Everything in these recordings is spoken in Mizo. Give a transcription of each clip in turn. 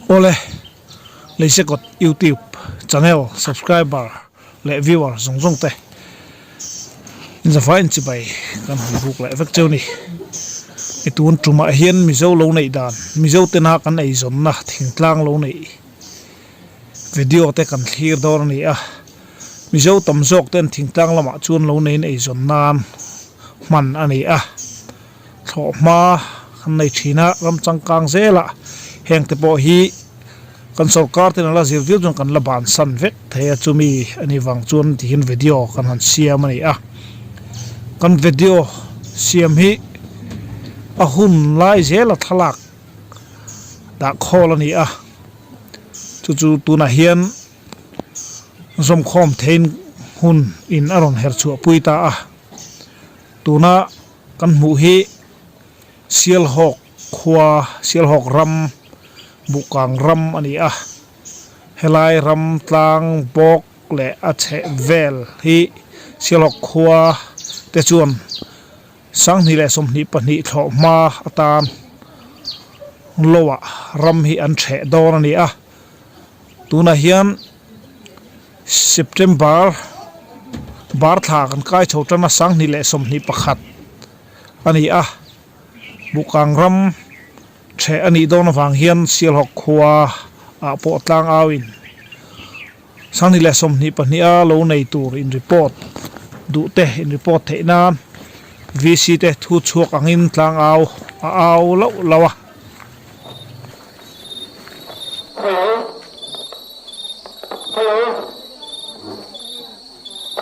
Awle, Leisekawt YouTube channel subscriber leh viewer zawng zawng te inzafai inchibai kan han buk leh vek cheu ni. I tun tumah hian Mizo lo neih dan, Mizo tena kan eizawnna thingtlang lo neih video te kan thlir dawn a ni a. Mizo tam zawk ten thingtlang lamah chuan lo neiin eizawn nan hman a ni a. Thlawhhma kan nei thin a, ram changkang zelah heng te pawh hi kan sorkar ten a la zir viau chuan kan la bansan vek thei a, chumi a nih vang chuan tihian video kan han siam a ni a. Kan video siam hi a hun lai zela thlalak dah khawl a ni a, chu chu tunah hian zawmkhawm theiin hun in a rawn her chhuah pui ta a, tuna. Kan hmuh hi Sialhawk khua, Sialhawk ram, Buhkang ram a ni a. Helai ram tlang bawk leh a chheh vel hi Sialhawk khua te chuan 2022 thlawh hma atan loah ram hi an chheh dawn a ni a. Tunah hian September bar thla kan kai chho tan a, 2021 a ni a, Bukang ram theh a nih dawn avang hian Sialhawk khua ah pawh tlang au in 2022 a lo nei tur in report duh te in report theih nan VC te thu chhuak angin tlang au a au loh loh a. Hello Hello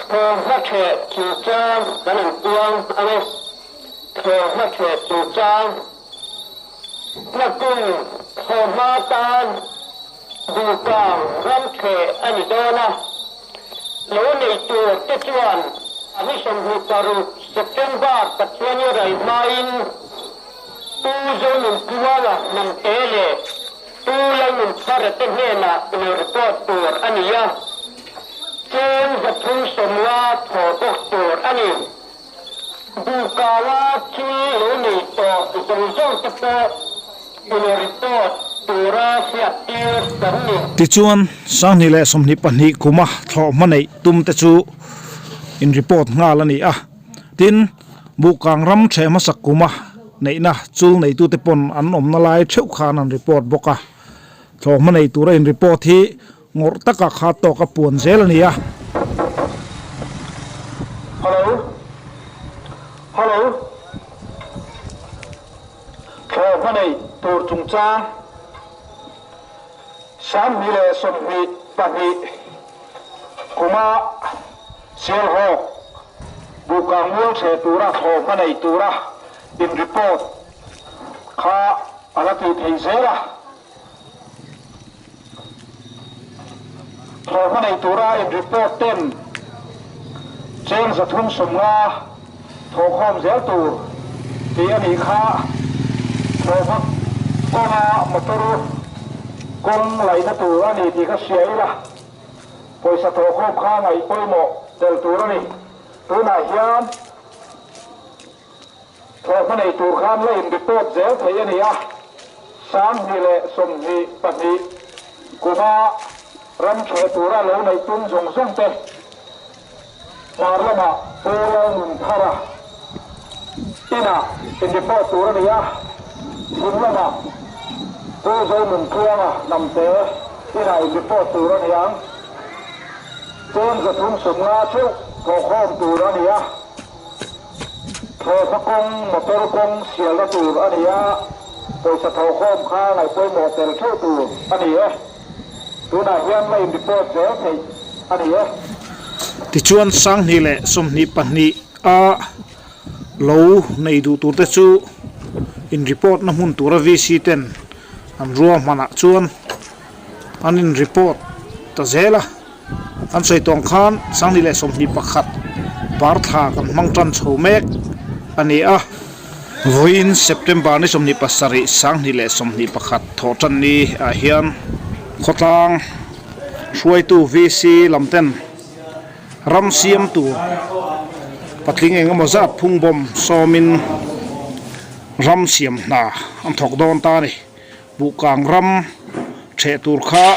Thaw hma theh chungchang kan an puang ang e Thaw hma theh chungchang Nakum thaw hma tan Duhkang ram theh a ni dawn a, lo nei tur te chuan ni 26 September Pathiani ral hmain Pu Zonunpuala Hnamte leh Pu Lalnunthara te hnenah ilo report tur a ni a, cheng 350 thaw bawk tur a ni. Duhkanga thil lo nei tawh zawng zawng te pawh ilo report tura hriattir kan ni. Tichuan, 2022 kuma thlawhhma neih tum te chu in report nghal a ni a. Tin, Buhkang ram ṭheh hmasak kuma neihna chul neitute pawn an awmna lai ṭheuh khan an report bawk a. Thlawhhma nei tura in report hi ngawrh taka kha tawk a puan zel a ni a. Hello. Hello. Thlawhhma nei tur chungchang 2022 kuma Sialhawk, Buhkang mual chhe tura thlawhhma nei tura in report kha a la tih thei zel a. Thlawhhma nei tura in report ten cheng 350 thawhkhawm zel tur tih a nih kha. Thlawhhma kawnga motor kawng laihna tur a ni tih kha hria ila. Pawisa thawhkhawm kha ngaih pawimawh tel tur a ni. Tunah hian thawhhma nei tur khan la in report zel theih a ni a, 2022 kuma ram thleh tura lo neih tum zawng zawng te hmar lamah Pu Lalnunthara inah in report tur a ni a, chhim lamah Pu Zonuntluanga Hnamte inah in report tur a ni ang. Cheng 350 theuh thawhkhawm tur a ni a, thlawhhma kawng, motor kawng sialna tur a ni a, pawisa thawhkhawm kha ngaihpawimawh tel theuh tur a ni e. Tunah hian la in report zel theih a ni e. Tichuan 2022 a lo nei duh tur te chu in report na hmun tura VC ten an ruahmanah chuan an in report ta zel a. Kan sawi tawng khan 2021 bar thla kan hmang tan chho mek a ni a. Vawiin September ni 27 2021 thawh tan ni ah hian khawtlang hruaitu VC lam ten ram siam tur patling eng emaw zat phung bawm sawmin ram siam hna an thawk dawn ta a ni. Buhkang ram theh tur kha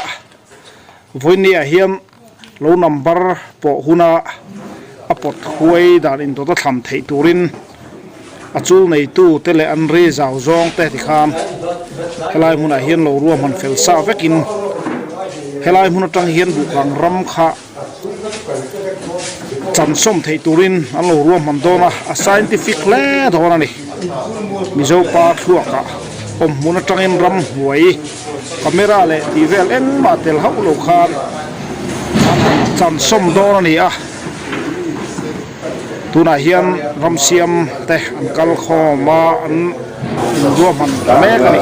vawinia hian lo number pawh huna a pawt huai dan indawt a thlam theih turin a chul neitu te leh an ri zau zawng te tikhan helai hmunah hian lo ruahman fel sa vekin helai hmun atang hian Buhkang ram kha Chan sawm theih turin an lo ruahman dawn a, a scientific hle dawn a ni. Mizo pa thluakah awm hmun atangin ramhnuai camera leh tih vel engmah tel hauh lo khan an han chan sawm dawn a ni a. Tunah hian ram siam te an kal khawm a, an inruahman ta mek a ni.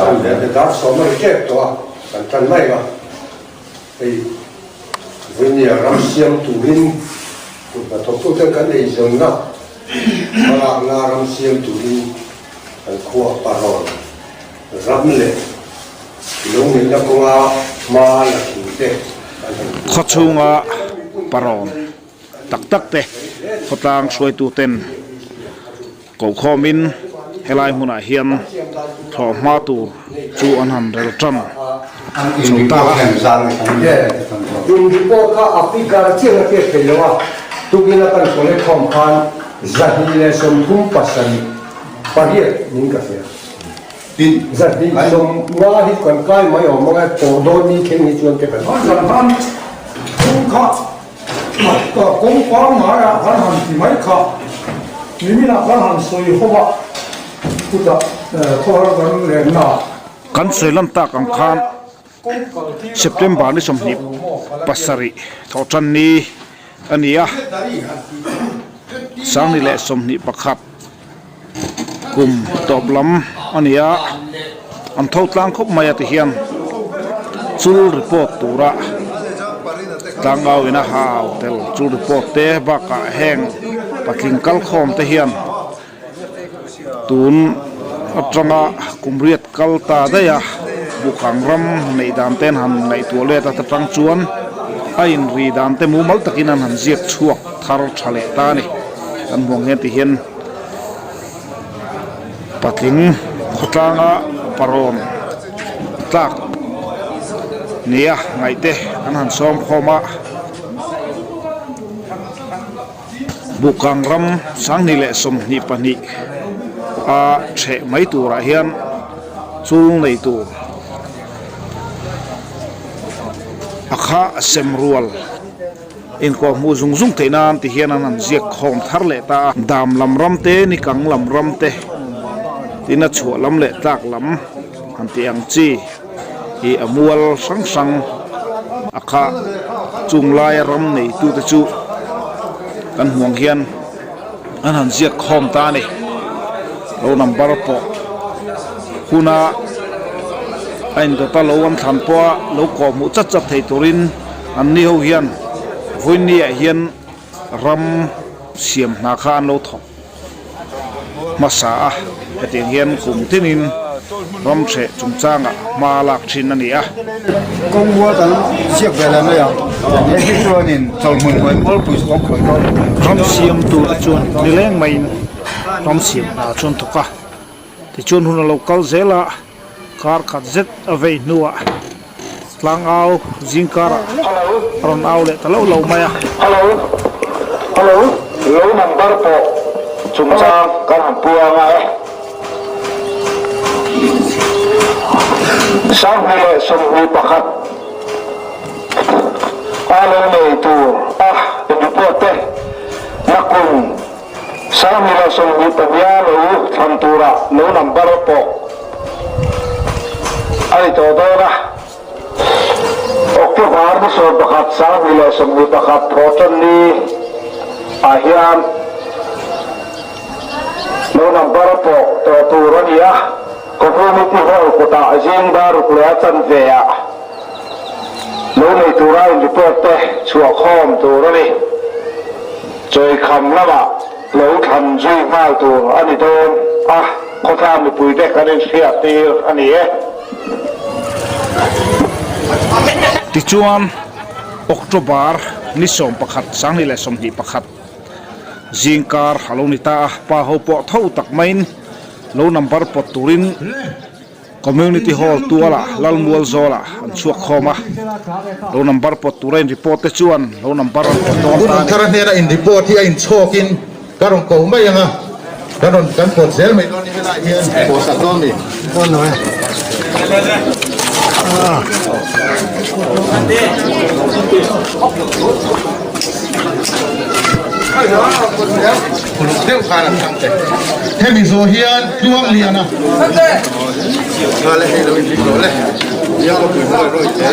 Hei Virginia ram siam turin kut hnathawktuten kan eizawnna hmalakna ram siam turin kan khua parawn ram leh lo ngeihna kawnga hma la thinte kan han hmu Khaw chhunga parawn tak tak te khawtlang hruaituten Kohkhawmin helai hmunah hian thlawhhma tur chu an han rel tan chho ta a. In report kha a figure chiang a hriat theih lo a, tukin a kan collect khawm khan 237 niin ka hria. 250 hi kan kai mai awm ang e, pawh dawn ni thleng hi chuan te kan ti. Kawng pangngai ah kan han ti mai kha nimin ah kan han sawi ho a, chutah khawhar kan lenna ah. Kan sawi lan tak ang khan September ni 27 thawhtan ni a ni a, 2021 kum tawp lam a ni a, an tho tlang khawp mai a ti hian chul report tura tlangau in a hau tel chul report te bakah heng patling kal khawm te hian tun atanga kum riat kal ta daih a bukhang ram neih dan te an han ngaihtuah let a ta tang chuan a inri dan te mumal takin an han ziak chhuak thar tha leh ta a ni. Kan hmuh ang hian ti hian patling khawtlanga parawn tlak nia ngaih te an han sawm khawm a, Bukang ram 2022 a theh mai turah hian chul nei tur a kha sem rual. Inkuah hmuh zung zung theih nan ti hian an han ziak khawm thar leh ta a. Dam lam ram te, ni kang lam ram te, tin a chhuah lam leh tlak lam han tih ang chi hi a mual hrang hrang a kha chung laia ram neitute chu kan hmuh ang hian an han ziak khawm ta a ni. Lo number pawh huna a indawt a lo an thlan pawha lo kawh hmuh chat chat thei turin. An ni ho hian vawinia hian ram siam hna kha an lo thawk hmasa a, hetiang hian kum tinin ram hreh chungchangah hma lak thin a ni a. Kawngmual kan ziak ve leh mai ang, hei hi chuanin chawlhmun hnuai mualpui chu kan khawih dawn. Ram siam tur te chuan nileng maiin ram siam hna chu an thawk a, tichuan hun a lo kal zel a. Kar khat zet a vei hnuah tlangau zingkarah a rawn au leh ta lo lo mai a. Hello, hello, lo number pawh chungchang kan han puang a e. 2021 a lo nei tur a in report te nakum 2022 lo thlan tura lo number pawh a ni tawh dawn a. October ni 11, 2021 thawhtan ni ah hian lo number pawh tawh tur a ni a, Community Hall kutah zing dar ruk leh a chanve ah lo nei tura in report te chhuah khawm tur a ni. Chawikham lamah lo thlan zui nghal tur a ni dawn a, khawtlang mipuite kan inhriat tir a ni e. Tichuan, October ni 11, 2021 zingkar a lo ni ta a, pa ho pawh tho tak maiin lo number pawt turin. Community Hall tualah Lalmual zawlah an chhuak khawm a, lo number pawt tura in report te chuan lo number an pawt dawn ta a ni. Hun thara hnena in report hi a inchhawkin ka rawn ko mai ang a, kan rawn kan pawt zel mai dawn ni helaiah hian pawhsak dawn ni. Dawn lo e. Uluk deuh khan an thang che. Hemi zawh hian tluang lian a. Nghal e hei lo inring rawh le. Biang ropui hmuai rawih che.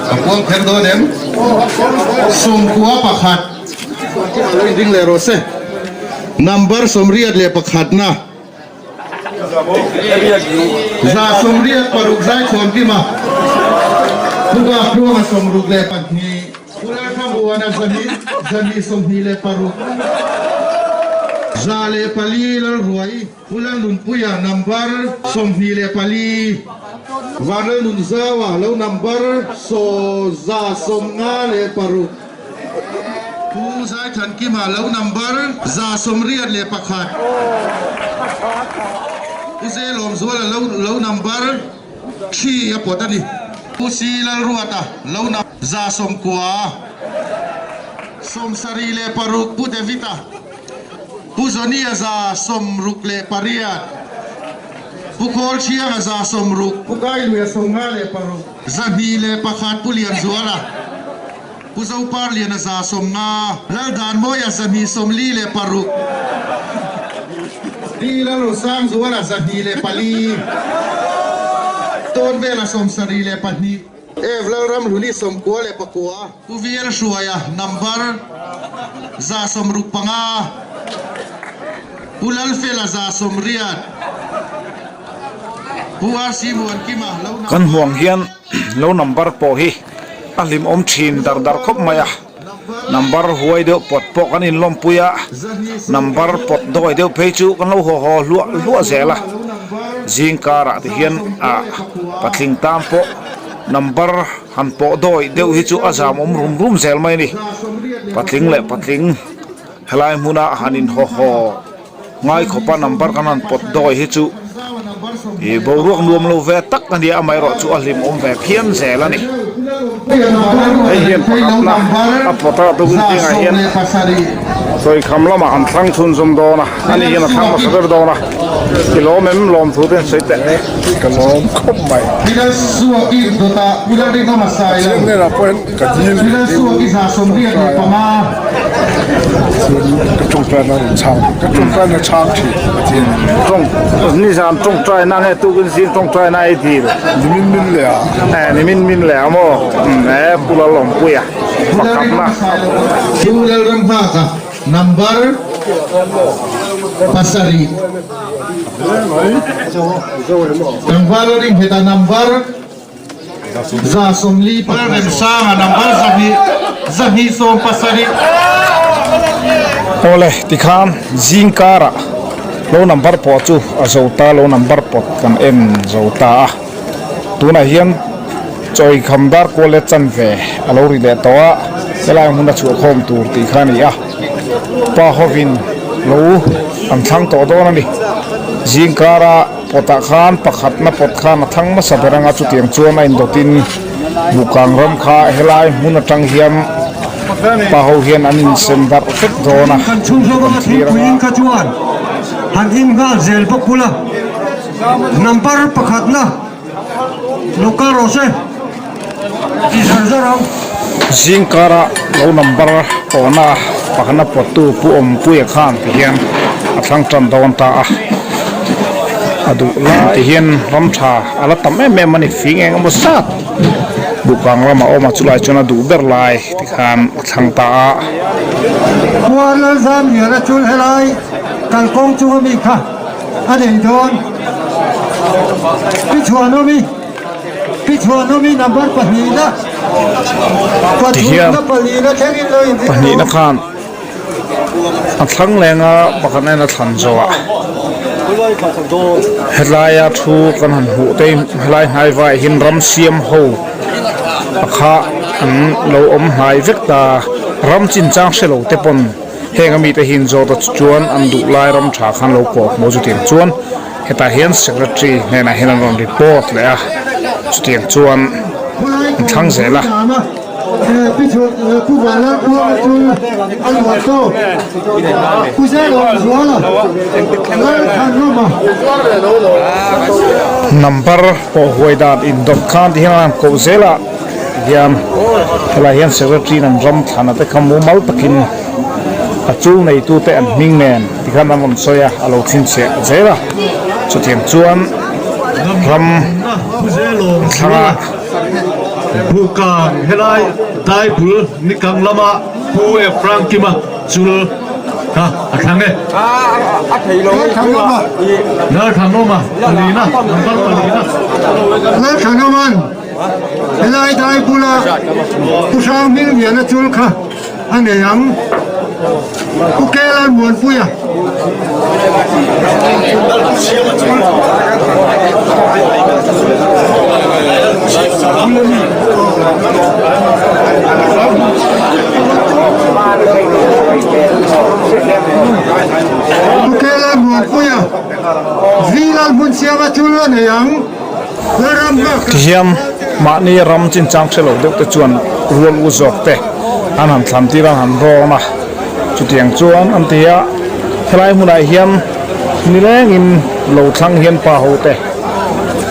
Ka puang kher dawn em? Sawmkua pakhat. Lo inring leh rawh se. Number 81 na. 186 zaichhawn kima Thuka Tluanga 62, Pu Lalthamuana 126, 104 Lalruai, Pu Lalnunpuia number 24, Vanlalnunzaua lo number 156. Pu Zaithankima lo number 181. Pu Zelawmzuala lo lo number thi a pawt a ni. Pu Si Lalruata lo number 90. 76 Pu David-a. Pu Johnny-a 68. Pu Kawlthianga 60. Pu Kailuia 56. 201 Pu Lianzuala. Pu Zoparliana 50, Laldanmawia 246, Pi Lalrosangzuala 204, Tawnvela 72, Ev Lalramhluni 99, Pu VL Hruaia number 165, Pu Lalfela 180, Pu RC Muankima lo number. Kan hmuang hian Lo number pawh hi a hlimawm thin dar dar khawp mai a, number huai deuh pawt pawh kan inlawmpui a, number pawt dawi deuh phei chu kan lo haw haw hluah hluah zel a, zing karah te hian ah patling tan pawh number han pawh dawi deuh hi chu a zamawm rum rum zel mai a ni, patling leh patling helai hmuna han inhaw haw. Ngai khawpa number kan han pawt dawi hi chu ih boruak nuam lo ve tak a nia amaherawh chu a hlimawm ve phian zel a ni. Hei hian pakhatna a pawt a tukin zingah hian sawikham lamah an thlang chhunzawm dawn a, ani hian a thlang hmasa ber dawn a, i lawm em lawm thu te an sawi teh. Ka lawm khawp mai. Pathian hnenah pawh hian ka dil ve deuh Chuan ka tawngtaina a rawn chhang ka tawngtaina chhang thin Pathian in. Tawng nizan tawngtaina nge tukin zing tawngtaina ei dil? Nimin min leh a. Eh nimin min leh a maw? Eh Pu Lalawmpuia pakhatna. Pu Lalramnghaka number pasarih. Tlangval a ringheta number. 140 Remsanga number 200 270. Awle tikhan zing karah lo number pawh chu a zo ta lo number pawt kan en zo ta a tunah hian chawi kham dar kual leh chanve a lo ri leh tawh a helai hmun a chhuah khawm tur tih kha a ni a pa hovin lo an thlang tawh dawn a ni zing kara. Pawtah khan pakhatna pawt khan a thang hmasa ber anga chutiang chuan a indawtin Bukang ram kha helai hmun atang hian pa ho hian an insem darh vek dawn a Kan chhung kan hlawma thlir thingpui anga. in kha chuan han in nghal zel bawk ula number pakhatna lo kal rawh se ti zar zar ang. Zingkara lo number awhna pakhatna pawttu Pu Awmpuia khan ti hian a thlang tan dawn ta a, a duh lai ti hian ram tha a la tam em em a ni, fing eng emaw zat bukang ramah a awm a, chulai chuan a duh ber lai ti khan a thlang ta a. Khuar Lalzamliana chu helai kalkawng chunga mi kha a nei dawn. Pi Chhuanawmi, Pi Chhuanawmi number pahnihna, Tihian pathumna palina thlengin lo inring pahnihna rawh. khan a thlang leng a, pakhat nen a thlan zawh a, helaia thu kan han hmuh te hi helai hnai vaiah hian ram siam ho a kha an lo awm hnai vek ta, ram chinchang hre lo te pawn. Heng a mite hi in zawt a chuan an duh lai ram tha khan lo kawp maw chutiang chuan. Hetah hian secretary hnenah hian an rawn report leh a, chutiang chuan an thlang zel a. Number pawh huai dan indawt khan ti hian an han koh zel a, tihian helai hian secretary in an ram thlan a te kha mumal takin a chul neitute an hming nen tikhan an rawn sawi a, a lo chhinchhiah zel a, chutiang chuan ram an thlang a. Bukang helai Daibul nikang lama Pu Efrankima chul kha a thlang e. Lalthanawma palina, number palina. Lalthanawman helai Daibula Pu Hrang Hmingliana chul kha a nei ang. Pu Kelan Muanpuia. Pu Kelan Muanpuia. Vilal hmun siama chul a nei ang. Tihian mahni ram chinchang hre lo deuh te chuan rual u zawk te an han thlan tir a, an han rawn a, chutiang chuan an ti a, helai hmunah hian nilengin lo thlang hian pa ho te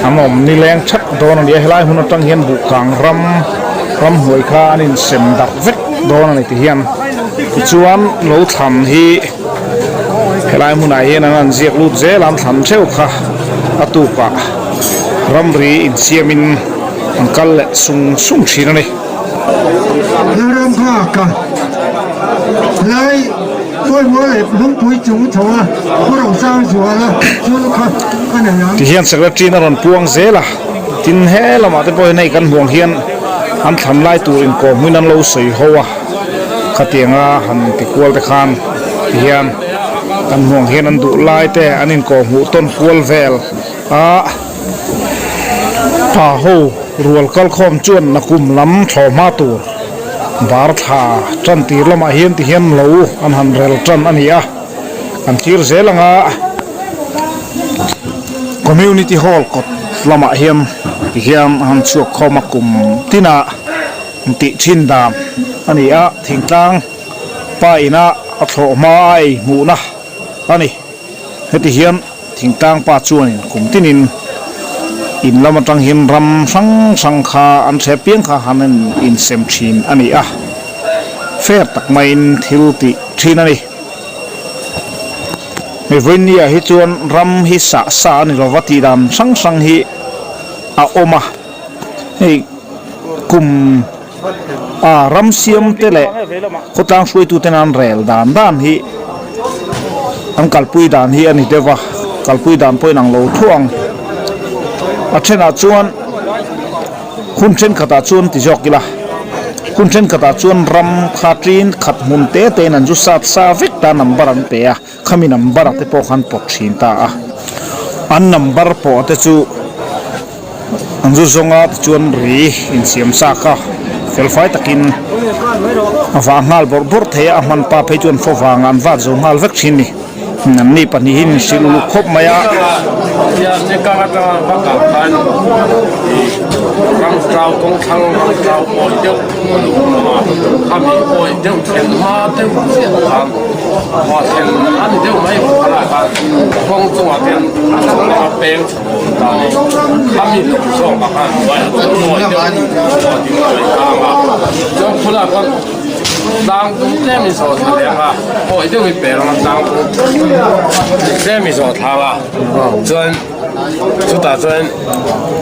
an awm nileng that dawn a ni a, helai hmun atang hian buhkang ram ramhnuai kha an insem darh vek dawn a ni tihian tichuan lo thlan hi. Helai hmunah hian an han ziak lut zel a, an thlan theuh kha a tukah ramri insiamin an kal leh sung sung thin a ni. Lalram nghaka lai pawimawh leh lungpui chung chho a Pu Rosangzuala chu kha a nei ang. Tihian Secretary in a rawn puang zel a, tin he lamah te pawh hian hei kan hmuh ang hian an thlan lai tur inkawhhmuin an lo sawi ho a. Khatianga han ti kual te khan ti hian kan hmuh ang hian an duh lai te an inkawh hmuh tawn kual vel a, pa ho rual kal khawm chuan nakum lam thlawh hma tur bar thla tan tir lamah hian ti hian lo an han rel tan a ni a, kan thlir zel ang a community hall kawt lamah hian ti hian an han chhuak khawm a kum tinah. Tih thin dan a ni a, thingtlang pa ina a thlawh hma a ei hmuhna a ni. Heti hian thingtlang pa chuanin kum tinin in lam atang hian ram hrang hrang kha an hre piang kha han insem thin a ni a, fair tak maiin thil tih thin a ni. Hei vawinia hi chuan ram hi sah sa a ni lova tih dan hrang hrang hi a awm a. Hei kum a ram siam te leh khawtlang hruaitu ten an rel dan dan hi an kalpui dan hi a ni deuh a kalpui dan pawh inang lo thuah ang a thenah chuan hun thenkhatah chuan ti zawk ila hun thenkhatah chuan ram kha tlin khat hmun te te in an zu sat sa vek ta number an pe a. Khami number te pawh khan pawt thin ta a, an number pawh te chu an zu zawng a tichuan ri insiam sa kha felfai takin a vah nghal bawrh bawrh thei a, a hman pa phei chuan fo vangah an vat zo nghal vek thin ni. An ni pahnih hi an inhrilh uluk khawp mai a.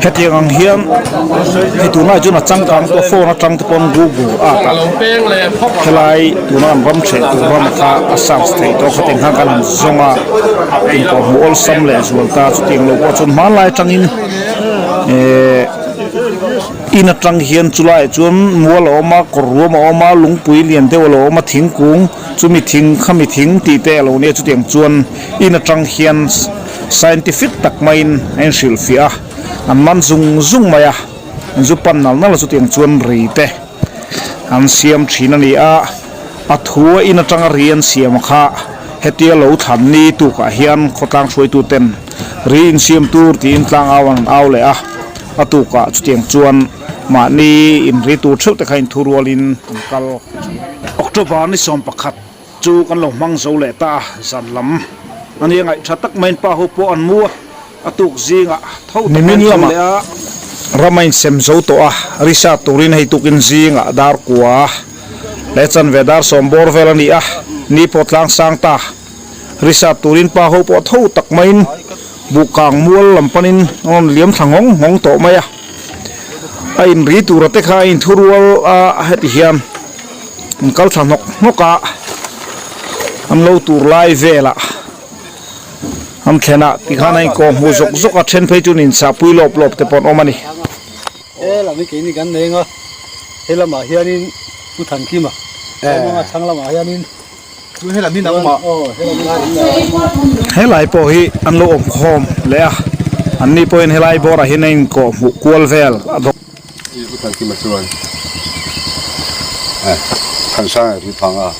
Hetiang ang hian hei tunlai chuan a changkang tawh phone atang te pawn google app ah helai tuna an ram hreh tur ram kha a search theih tawh khatiang khan kan han zawng a inpawh hmuh awlsam leh zual ta chutiang lo pawh chuan hmanlai atangin ehh in atang hian chulaiah chuan mual a awm a kawr ruam a awm a lungpui lian deuh a lo awm a thingkung chumi thing khami thing tih te a lo nia chutiang chuan in atang hian. Scientific tak maiin a inhrilhfiah a, an man zung zung mai a, an zu pan nal nal a chutiang chuan ri te an siam thin a ni a, a thu a in atanga ri an siam kha hetia lo thlan ni tukah hian khawtlang hruaitu ten Ri insiam tur tiin tlang au an au leh a, a tukah chutiang chuan mahni inri tur theuh te kha inthurualin an kal. October ni 11 chu kan lo hmang zo leh ta a, zan lam a nia ngaih tha tak maiin pa ho pawh an mu a, a tuk zingah tho tak maiin tho leh a. Ram a insem zo tawh a, risa turin hei tukin zingah dar kua leh chanve dar sawm bawr vel a ni a, ni pawh tlang sang ta. Risa turin pa ho pawh tho tak maiin buhkang mual lam panin a rawn liam thla nghawng nghawng tawh mai a, a inri tura te kha a inthurual a heti hian. An kal thla hnawk hnawk a, an lo tur lai velah an thlen a tikhan a inkawh hmuh zawk zawk a, then phei chu nin sahpui lawp lawp te pawh an awm a ni. He lam hi keini kan nei anga, he lamah hianin Pu Thankima a awm anga, chhang lamah hianin Helai pawh hi an lo awm khawm leh a, anni pawhin helai bawrah hian a inkawh hmuh kual vel a dawk. Pu Thankima chuan Thansanga hi phang a,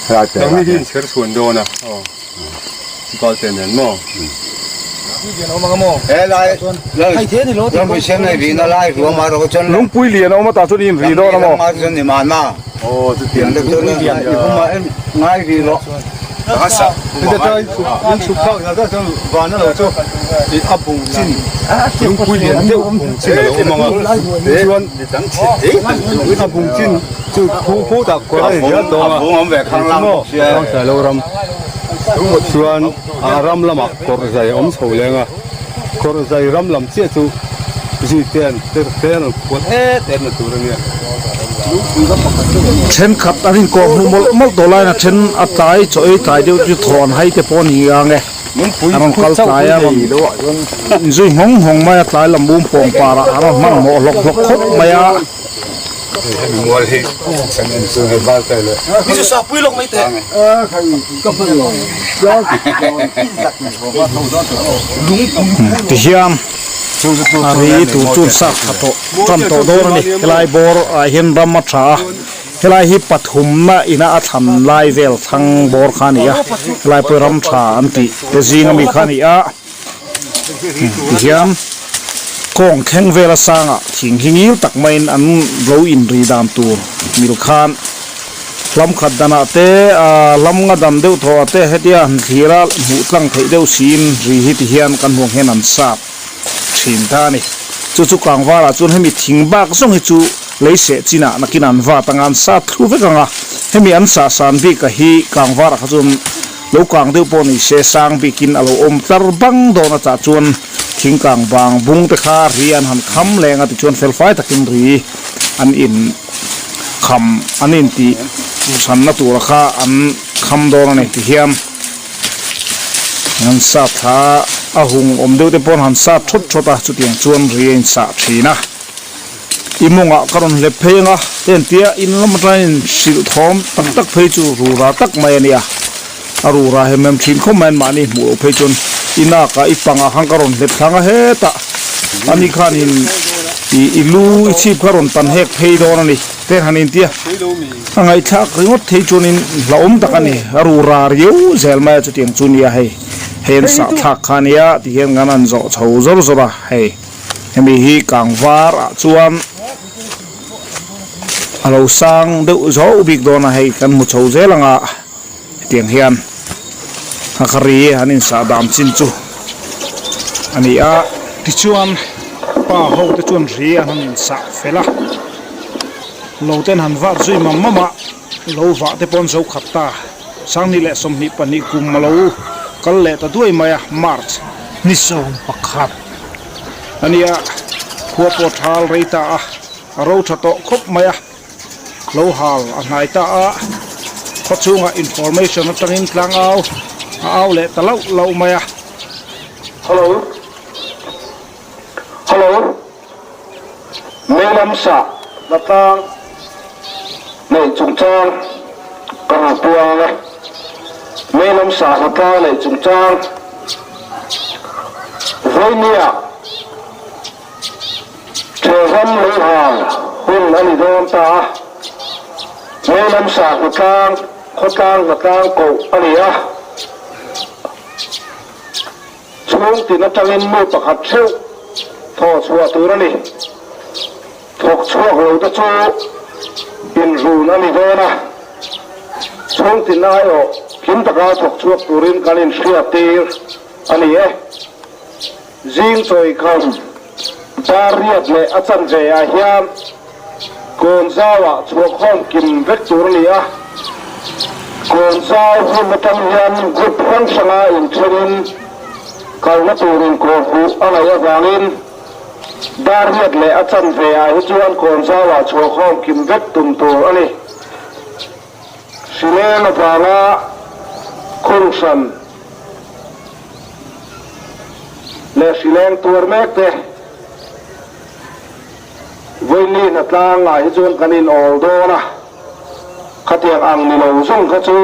helai piah Nangni hi inchher chhuan dawn a, Valte nen maw? Lungpui lian a awm a tah chuan i inri dawn a maw? Chuan a ram lamah kawrh zai a awm chho leng a, kawrh zai ram lam chiah chu zui te an ter te an rawn khual et et na tur a nia. Thenkhat an inkawh hmuh mawlh mawlh tawh laiin a then a tlai chaw ei tlai deuh chu thaw an hai te pawh a ni ang e. A rawn kal tlai a rawn inzui nghawng nghawng mai a, tlai lam um pawng parah a rawn hmanhmawh hlawk hlawk khawp mai a. Tihian a ri tur chuan sap tha tawh tan tawh dawn a ni. Helai bawr ah hian ram a tha a, helai hi pathumna ina a thlan lai vel thlang bawr kha a ni a, helai pawh hi ram tha an tih te zing ami kha a ni a. Tihian kawng thleng vel a sangah thing hi ngil tak maiin an lo inri dan tur mil khan hlam khat danah te ahh hlam nga dan deuh thawh ah te hetia han thlir a hmuh tlang theih deuh siin ri hi tihian kan hmuh ang hian an sap thin ta a ni. Chu chu kangvarah chuan hemi thing bak zawng hi chu lei seh chinah nakin an vat anga an sat thlu vek ang a, hemi an sah san bik a hi kangvarah kha chuan Lo kang deuh pawh ni se sang bikin a lo awm tlar bang dawn a chah chuan thing kang bang bung te kha ri an han kham leng a tichuan felfai takin ri an in kham an in tih chhanna tura kha an kham dawn a ni tihian an sat thla a hung awm deuh te pawh an han sat thawt thawt a chutiang chuan ri a insah thin a. I mawngah ka rawn hlep phei anga entia in lam atangin hrilh thawm tak tak phei chu rura tak mai a nia. A rura hem hem thin khawp mai an mahni hmuh loh phei chuan i nakah i pangah khan ka rawn hlep thlang a hetah ani khanin i i lu i chhip kha rawn tan hek phei dawn a ni te han intia a ngaihthlak ringawt thei chuanin hlauhawm tak a ni. A rura riau zel mai a chutiang chu nia hei hei an sahthlak kha ania tihian kan han zawh chho zawr zawr a hei. Hemi hi kang var ah chuan a lo sang deuh zo bik dawn a hei kan hmu chho zel ang a hetiang hian a kha ri an insah dan chin chu a ni a. Tichuan pa ho te chuan ri an han insah fel a lo ten han vat zui mam mam a lo vah te pawh an zo khat ta Sanghnih leh 22 kum a lo kal leh ta duai mai a March ni 11. A nia, khua pawh thal rei ta a, a ro tha tawh khawp mai a, lo hal a hnai ta a, khaw chhungah information atangin tlang au a au leh ta lauh lauh mai a. Hello Hello Meilam sah na tlang neih chungchang ka rawn puang e. Meilam sah na tlang neih chungchang. Vawinia Thehram leihal hun a ni dawn ta a, Meilam sah hnatlang, khawtlang hnatlang koh a ni a. Chhungtin atangin mi pakhat theuh thawh chhuah tur a ni. Thawk chhuak lo te chu inrun a ni dawn a, chhungtin aiawh kim taka thawk chhuak turin kan inhriat tir a ni e. Zing chawikham dar riat leh a chanve ah hian Kawnzau-ah chhuahkhawm kim vek tur a ni a, Kawnzau hun atang hian group hrang hranga inthenin kalna tur inkawhhmuh a ngaih avangin dar riat leh a chanve ah hi chuan Kawnzau-ah chhuahkhawm kim vek tum tur a ni. Hrileng avanga khung hran leh hrileng tuar mek te Vawini hnatlang ah hi chuan kan in awl dawn a, khatiang ang ni lo zawng kha chu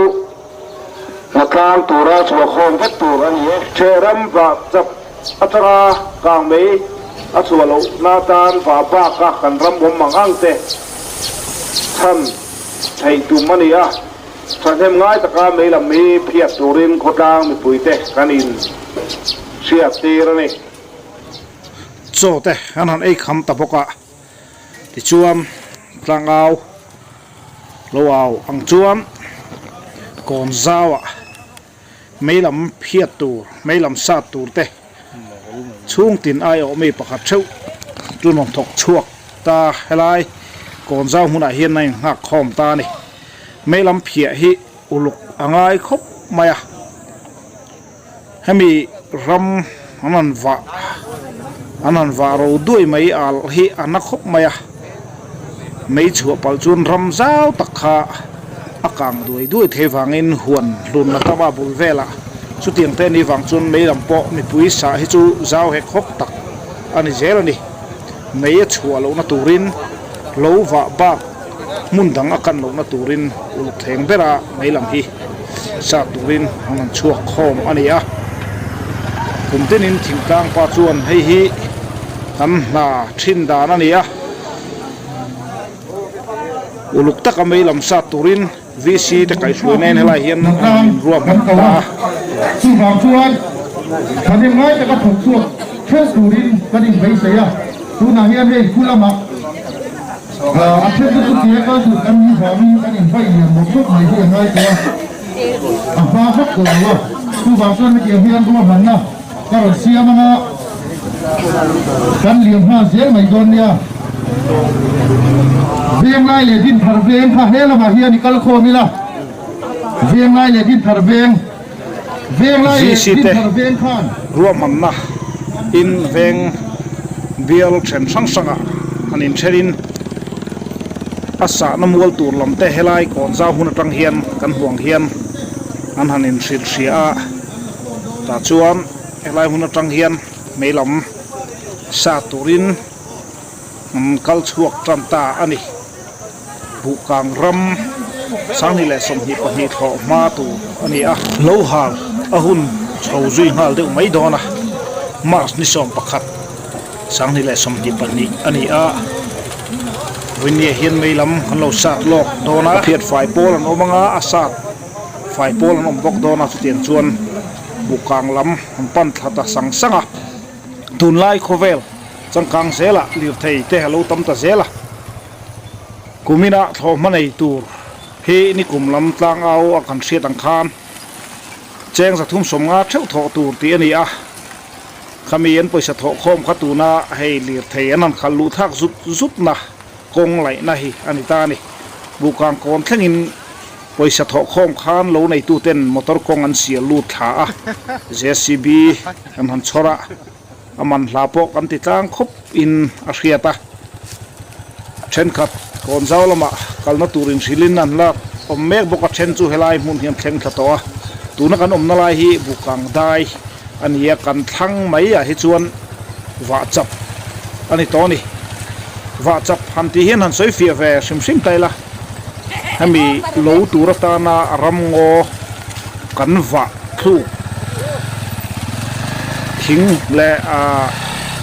hnatlang tura chhuahkhawm vek tur a ni e. Ṭhehram vah chap atanga kang mai a chhuah loh na tan vah bak a kan ram awm ang ang te chhan theih tum a ni a, thahnem ngai taka mei lam hi phiat turin khawtlang mipuite kan in hriat tir a ni. Chaw te an han ei kham ta bawk a, tichuan tlangau lo au ang chuan kawn zauah mei lam phiat tur, mei lam sat tur te chhungtin aiawh mi pakhat theuh chu rawn thawk chhuak ta helai kawn zau hmunah hian a inghak khawm ta a ni. Mei lam phiah hi uluk a ngai khawp mai a. Hemi ram an han vah an han vah ro duai mai al hi a na khawp mai a, mei chhuah palh chuan ram zau tak kha a kang duai duai thei vangin huan hlun a tam a bul velah chutiang te anih vang chuan mei lam pawh mipui sah hi chu zau hek hawk tak a ni zel a ni. Mei a chhuah lohna turin lo vah bak hmun dang a kan lohna turin uluk thleng bera mei lam hi sat turin an rawn chhuak khawm a ni a. Kum tinin thingtlang pa chuan hei hi kan hna thin dan a ni a, uluk taka mei lam sat turin VC te kaihhruaina in helai hian an rawn inruahman ta a. Chuvang chuan thahnem ngai taka thawk chhuak theuh turin kan inbeisei a, tunah hian hei khu lamah A then te chu tia kal tur kan nih vangin kan invaih lian mawp mawp mai hi a ngai tawh a, a hma vak tawh lo a, chuvang chuan hetiang hian ruahmanna ka rawn siam anga kan liam nghal zel mai dawn nia. Venglai leh Dinthar veng kha he lamah hian i kal khawm ila, Venglai leh Dinthar veng. VC te ruahmanna in veng bial then hrang hrangah han inthenin a sahna mual tur lam te helai kawn zau hun atang hian kan huang hian an han inhrilh hria a tah chuan helai hun atang hian mei lam sa turin an kal chhuak tan ta a ni. Buhkang ram 2022 thlawh hma tur a ni a. Lo hal a hun chho zui nghal deuh mai dawn a, March ni 11, 2022 a ni a. Vawinia hian mei lam kan lo sat lawk dawn a. Phiat fai pawl an awm anga a sat fai pawl an awm bawk dawn a, chutiang chuan Buhkang lam an pan thla ta sang sang a. Tunlai khawvel changkang zelah lirthei te a lo tam ta zel a. Kumina thlawhhma nei tur hi nikum lam tlangau a kan hriat ang khan cheng 350 theuh thawh tur tih a ni a, khami an pawisa thawh khawm kha tuna hei lirthei an han khalh luh thlak zut zut na kawng laihna hi a ni ta a ni. Buhkang kawn thlengin pawisa thawh khawm khan lo neituten motor kawng an sial lut thla a, JCB an han chhawr a. A man hla pawh kan ti tlang khawp in a hriat a, thenkhat kawn zau lamah kalna tur inhrilhin an la awm mek bawk a, then chu helai hmun hian thleng thla tawh a, tuna kan awmna lai hi Bukang dai a ni a, kan thlang mai ah hi chuan vah chap a ni tawh a ni. Vah chap han tih hian han sawi fiah ve hrim hrim ta ila, hemi lo tur atana ramngaw kan vah thluk thing leh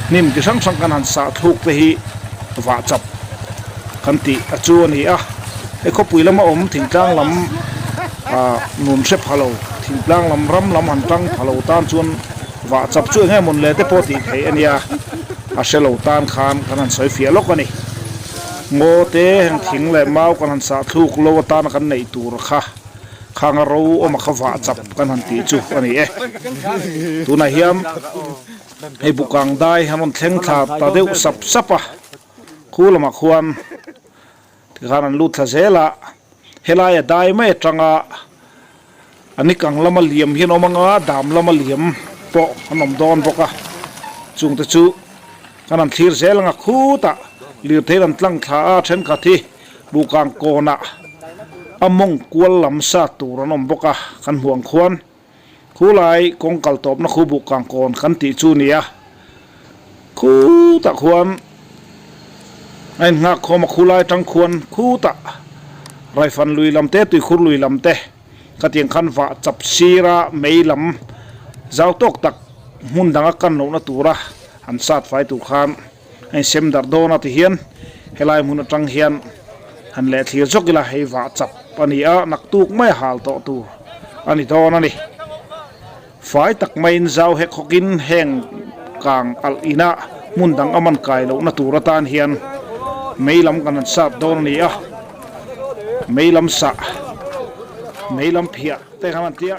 hnim chi hrang hrang kan han sah thluk te hi vah chap kan tih a chu a ni a, hei khawpui lama awm thingtlang lam nun hre pha lo thingtlang lam ram lam han tang pha lo tan chuan. Vah chap chu eng nge mawn le te pawh tih theih a nia, a hre lo tan khan kan han sawi fiah lawk a ni. Ngaw te heng thing leh mau kan han sah thluk lo atana kan neih tur kha khang a ro awm a kha vah chap kan han tih chu a ni e. Tunah hian hei bukang dai an rawn thleng thla ta deuh sap sap a, khu lamah khuan Tikhan an lut thla zel a, helaia dai mai atanga a nikang lama liam hian awm anga dam lama liam pawh an awm dawn bawk a, chungte chu kan han thlir zel anga khutah lirthei an tlang thla a, thenkhat hi buhkang kawnah a mawng kual lam sa tur an awm bawk a, kan hmuh ang khuan khulai kawng kal tawpna khu buhkang kawn kan tih chu a ni a. Khutah khuan a innghak khawm a, khulai atang khuan khutah Raifan lui lam te, Tuikhur lui lam te khatiang khan vah chap sir a, mei lam zau tawk tak hmun danga kan lohna tura an sat fai tur khan a insem darh dawn a tihian helai hmun atang hian han leh thlir zawk ila hei vah chap a ni a, naktuk mai a hal tawh tur a ni dawn a ni. Fai tak maiin zau hek hawkin heng kang alh inah hmun dang a man kai lohna tur atan hian mei lam kan han sat dawn a ni a, mei lam sah, mei lam phiah te khan an ti a.